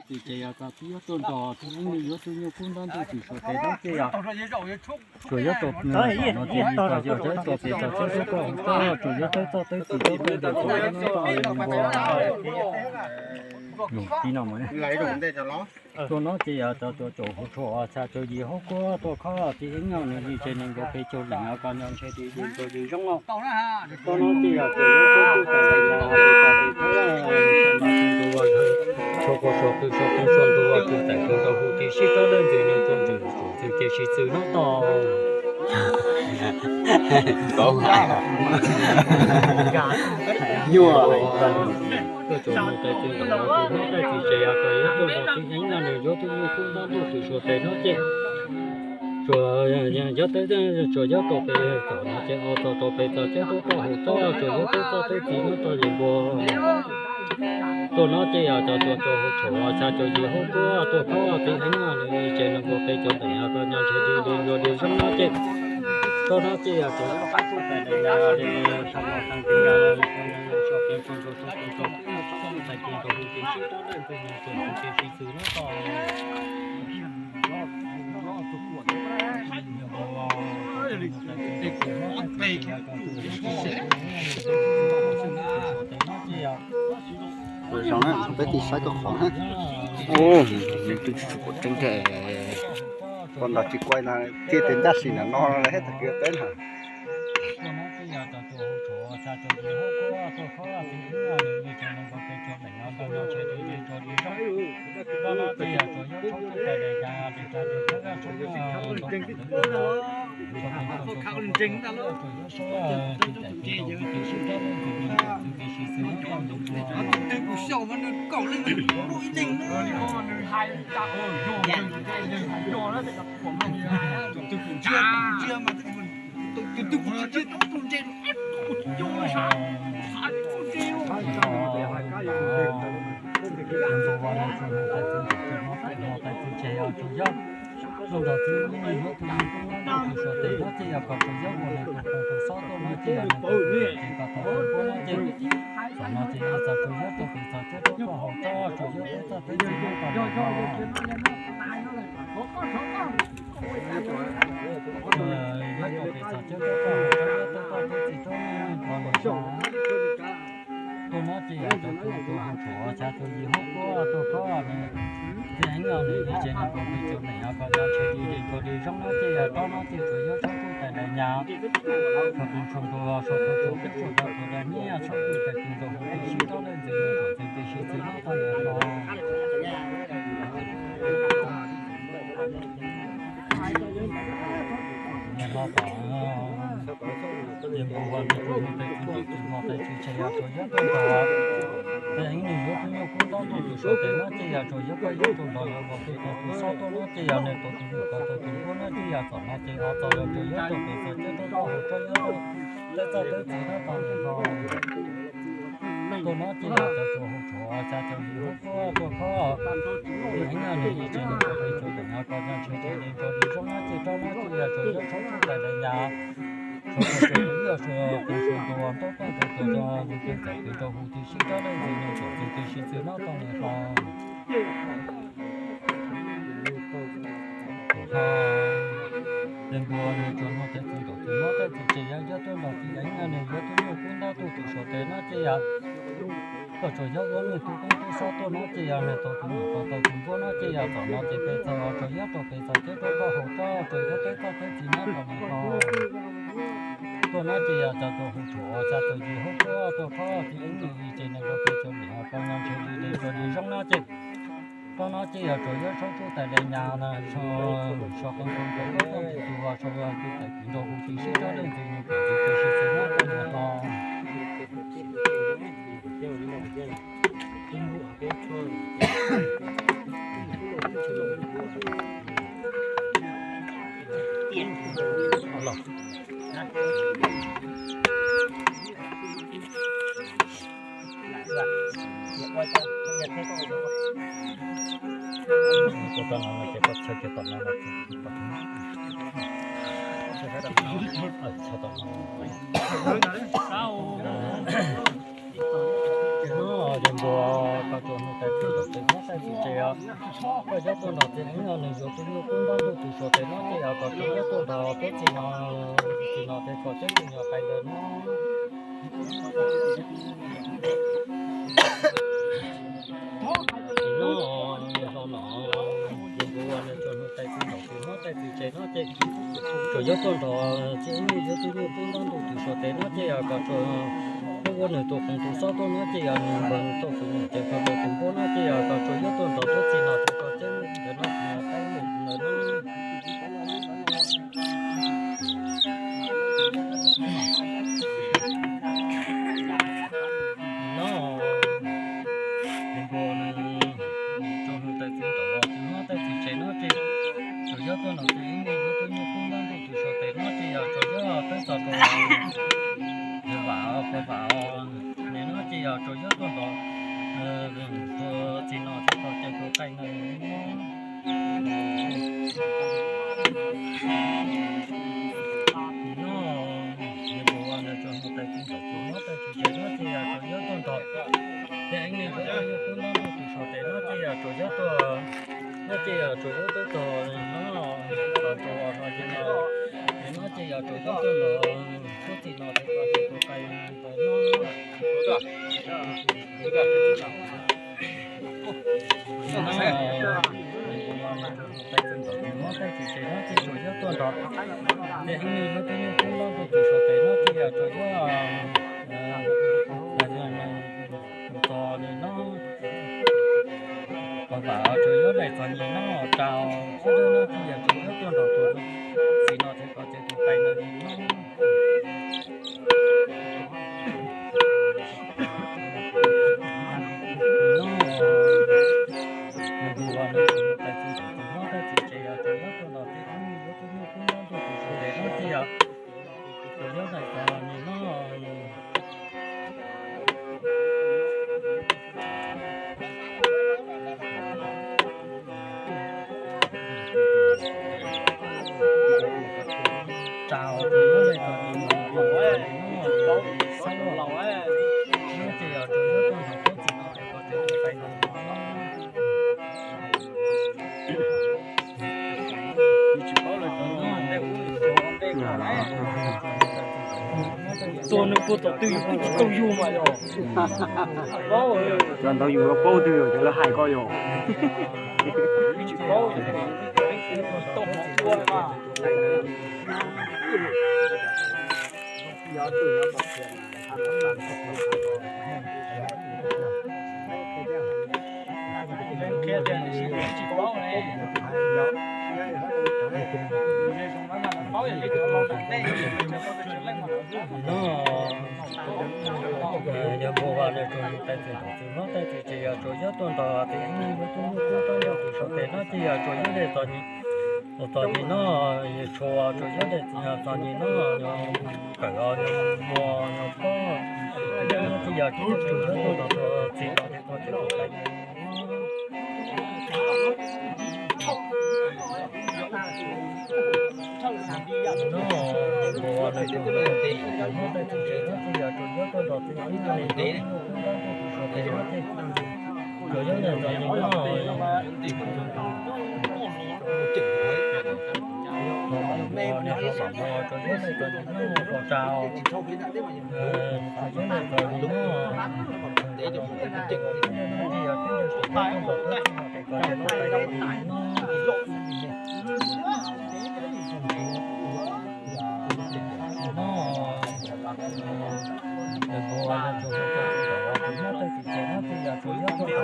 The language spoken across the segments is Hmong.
Ces yog tau tib yuav tuaj nrog tib eeb nws yuav tus nyuj kub ntab ntuj twm suav tes nab ces yog tsuas yuav tau no ces yog yog tau pem tau teb tau hauv txaj tsuas yuav tau txoj teb txiv tau tau ntawm tau nab tau li npua. Yus tib no mus tuaj no ces yog tau tsuas tsaus hauv tshua xya tsaus yim hauv kuab tuaj khob tib eeb no nws li ces nws nkaus pes caug leej no koj nco ntshe tsis li nkaus li zoo no. Tuaj no ces yog tsuas yuav tau txoj teb txiv tau tau ntawm tau li npua. Tshuav quas suav pw suav pw suav ntuav pw tawm pw nrau hu tib sib rab leej ntxwg nyoog txuas ntswg txuas ntxwg ces sib txwv no tau. Nyuaj. Tuaj tsuas mus tais txiv nkaus no tus hnub tais txiv ces yog tsuas yuav tuaj nrog tib eeb no nws yuav tus nyuj kub ntab ntuj twm suav tes no ces tsuas yog teb tsuas yuav tau pes txog no ces o txog tau pes txog ceb rau toj hauv txaj tsuas yuav tau txoj teb txiv no tau li npua. Tuaj no ces yog tau tsuas tsaus hauv tshua xya caum yim hauv kuab tuaj khob tib eeb no nws li ces nws nkaus pes caug leej no koj nco ntshe tsis li nkaus li zoo no ces tuaj no ces yog tsuas yuav tau txoj teb txiv tau tau ntawm tau li npua. Peb tig saib koj qhov na. Twb tsis tshua tseeb thiab. Poj nrog tsis quaj no thiaj tias ncaj sim nram no lawm thiab tag kis peb na. Zoo nrog txiv neej yuav tus nyuj kub ntab ntuj twm suav tes no ces yog kom tsuas yuav ua nws tus koom tus xob tuaj no ces yog nws tus tus ces kom tau tus npua no ces txom no ces yog txog tsuas yuav tau pes txog ceb rau toj hauv txaj tsuas yuav tau txoj teb txiv no kom nws ho yuav tau pes txog ceb rau toj hauv txaj yuav tau txoj teb txiv rau nws kom nws ho. Tuaj no ces yog tau tsuas tsaus hauv tshua xya caum yim hauv kuab tuaj khob nws tib eeb no nws li ces nws nkaus pes caug leej no koj nco ntshe tsis li nkaus li zoo no ces yog rau no ces tsuas yuav tshab tsuj tais daim nyas, tshua tus tshua ntuas tshua tus tshua kub tshua dab tshua dab nyiaj tshab tsuj tais tus nkaus hu tus sib rab leej ntxwg nyoog txuas ntxwg ces sib txwv no tau li no. Niam hlob tom, ces npua ua nws tus mus tais txiv ntuj txiv hmo tais tsis tseg yog tsuas yuav tuaj nrog, ces eeb nws yuav tus nyuj kub ntab ntuj twm suav tes no ces yog tsuas yuav koj yuav tau nrog lawv ua tus koom tus xob tuaj no ces yog nws tau tus nyuj kub tau tus npua no ces yog txom no ces ho txog lawv tsuas yuav tau pes txog ceb rau toj hauv txaj yuav tau txoj teb txiv no tau li no. Tuaj no ces yog tau tsuas hauv tshua xya caum yim hauv kuab tuaj khob tib eeb no nws li ces nws nkaus pes caug leej no koj nco ntshe tsis li nkaus li zoo no ces rau no ces yog tsuas yuav tshab tsuj tais daim nyas, tshua tus tshua kub tshua tus tshua ntuas ntaub toj ntawm tsuas rau tus twg txawm twg rau hu tus sib rab leej ntxwg nyoog txuas ntxwg ces sib txwv no tau li no. Tus hlob, ces npua nws tsuas hnov tais txiv nkaus tus hlob tais txiv ces yog yuav tuaj nrog tib eeb no nws yuav tus nyuj kub ntab ntuj twm suav tes no ces yog koj tsuas yog ua nws tus koom tus xob tuaj no ces yog nws tau tus nyuj kub tau tus npua no ces yog txom no ces pes txog tsuas yuav tau pes txog ceb rau toj hauv txaj tsuas yuav tau txoj teb txiv no tau li no. Tuaj no ces yog tau tsuas hauv tshua xya caum yim hauv kuab tuaj khob tib eeb nws li ces nws nkaus pes caug leej no koj nco ntshe tsis li nkaus li zoo no ces rau no ces yog tsuas yuav tshab tsuj tais daim nyas na, tshua tus tshua kub tshua ntuas ntaub toj ntawm tsuas rau tus twg txawm twg rau hu tus sib rab leej ntxwg nyoog txuas ntxwg ces sib txwv no tau li no. Ua tau no ces koj txhawb kiag tom no los txog tom no. Txhawb tom no. Ces no, ces npua koj tsuas mus tais txij nraum tsev no, tais txij tsev os. Koj yuav tuaj nrog txiv Eeb no nws yuav tus nyuj kub ntab ntuj tus suav tes no ces yog koj tsuas yuav tuaj nrog tuab txij no, txij no ces koj ceb tus nyuag qai ntawd no. No, nws zoo no, ces npua nws tsuas mus tais txij nraum tsev no, tais txij tsev no ces tsuas yuav tuaj nrog txiv Eeb yuav tus nyuj kub ntab ntuj tus suav tes no ces yog koj tsuas ua nws tus qoos tus xob tuaj no ces yog nws npawg tuaj tus nyuj ces koj tus npua no ces yog koj tsuas yuav tuaj nrog tuab txij no ces koj ceb ntawm no tus nyuag qai ntawd no. No, npua nws tsuas mus tais txij nraum tsev no, tais txij tsev no ces tsuas yuav tuaj nrog txiv Eeb yuav tus nyuj kub ntab ntuj tus suav tes no ces yog tsuas yuav peb txog rau vam, vam, nim no ces yog tsuas yuav tuaj nrog tuab txij no ces koj ceb tus qai ntawd no. No, nws tsuas mus tais txij nraum tsev no, tais txij tsev no ces yog tsuas yuav tuaj nrog txiv Eeb yuav tus nyuj kub ntab ntuj tus suav tes no ces yog tsuas yuav tuaj, no ces yog tsuas yuav tuaj txog no, txog rau no ces no, no ces yog tsuas yuav tuaj nrog tuab txij no ces koj ceb tus qai ntawd no. No, tais txij nraum tsev no, tais txij tsev no ces tsuas yuav tuaj nrog txiv Eeb yuav tus nyuj kub ntab ntuj tus suav tes no ces yog tsuas yuav, tus txog nim no, vam, vam tsuas yuav daim txom nyem no, tsau xwb no ces yog tsuas yuav tuaj nrog tuab txij no ces koj ceb tus qai ntawd no. No, nws tus uas nws tais txij nraum tsev no, tais txij tsev yog tsuas yuav tuaj nrog txiv Eeb yuav tus nyuj kub ntab ntuj tus suav tes no ces yog tsuas yuav daim txom nyem no. Tsau tsuas yuav daim txom nyem no, tsis paub li no, no ces yog tsuas yuav tuaj nrog tuab txij no ces koj ceb tus qai ntawd no. Tua nws puag tom twg yus kuj tsis tau yug mas yog. Cov ntawd yus yuav paub twg yog cov lawv hais koj yog. No, yog npua uas nws tsuas mus tais txij nraum tsev no, tais txij tsev yog tsuas yuav tuaj nrog txiv Eeb yuav tus nyuj kub ntab ntuj tus suav tes no ces yog tsuas yuav daim txom nyem, txom nyem no, yog tshua tsuas yuav daim txom nyem no, yog kawm os, yog muag, yog pob, no ces yog tsuas yuav tuaj nrog tuab txij no ces koj ceb tus qai ntawd no. No, npua uas nws tsuas mus tais txij nraum tsev no ces yog tsuas yuav tuaj nrog txiv Eeb yuav tus nyuj kub ntab ntuj tus suav tes no ces tsuas yuav daim txom nyem no. Npua uas nws tsuas mus tais txij nraum tsev no ces yog tsuas yuav daim txom nyem no, tsuas yuav daim txom nyem no. No, npua uas nws tsuas mus tais txij nraum tsev no ces yog tsuas yuav tuaj nrog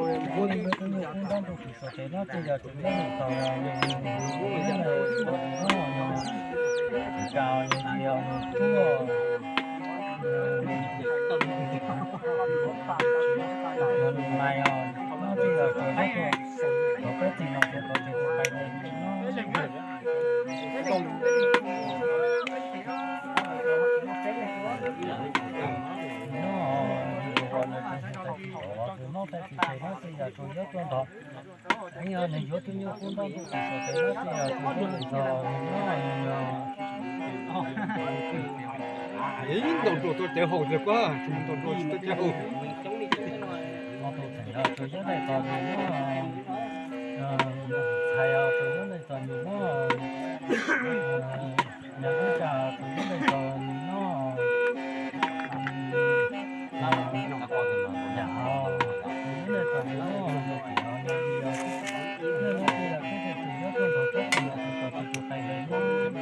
txiv Eeb yuav tus nyuj kub ntab ntuj tus suav tes no ces yog tsuas yuav daim txom nyem no, tsis kam yus tsis yog mus tsuag, yus nais os, no ces yog tsuas yuav tuaj nrog tuab txij no ces koj ceb tus qai ntawd no. No, npua uas nws tsuas mus tais txij nraum tsev no ces yog tsuas yuav tuaj nrog, yog nws yuav tus nyuj kub ntab ntuj tus suav tes no ces yog tsuas yuav daim txom nyem no. Ib ntaus dua tuaj cawv haus tiag kuab, ntaus dua tuaj cawv haus. Tus txheem tus nyob ntawm tos nws noj, txhais tus nyob ntawm tos nws noj, yog ib tsa tus nyob ntawm tos nws noj, yam ho tus nyob ntawm tos nws noj, tus txheem no yog li os. Yog no ces yog peb tus nyob tuaj nrog peb tus yog tus tos tus tus qais ntawd noj.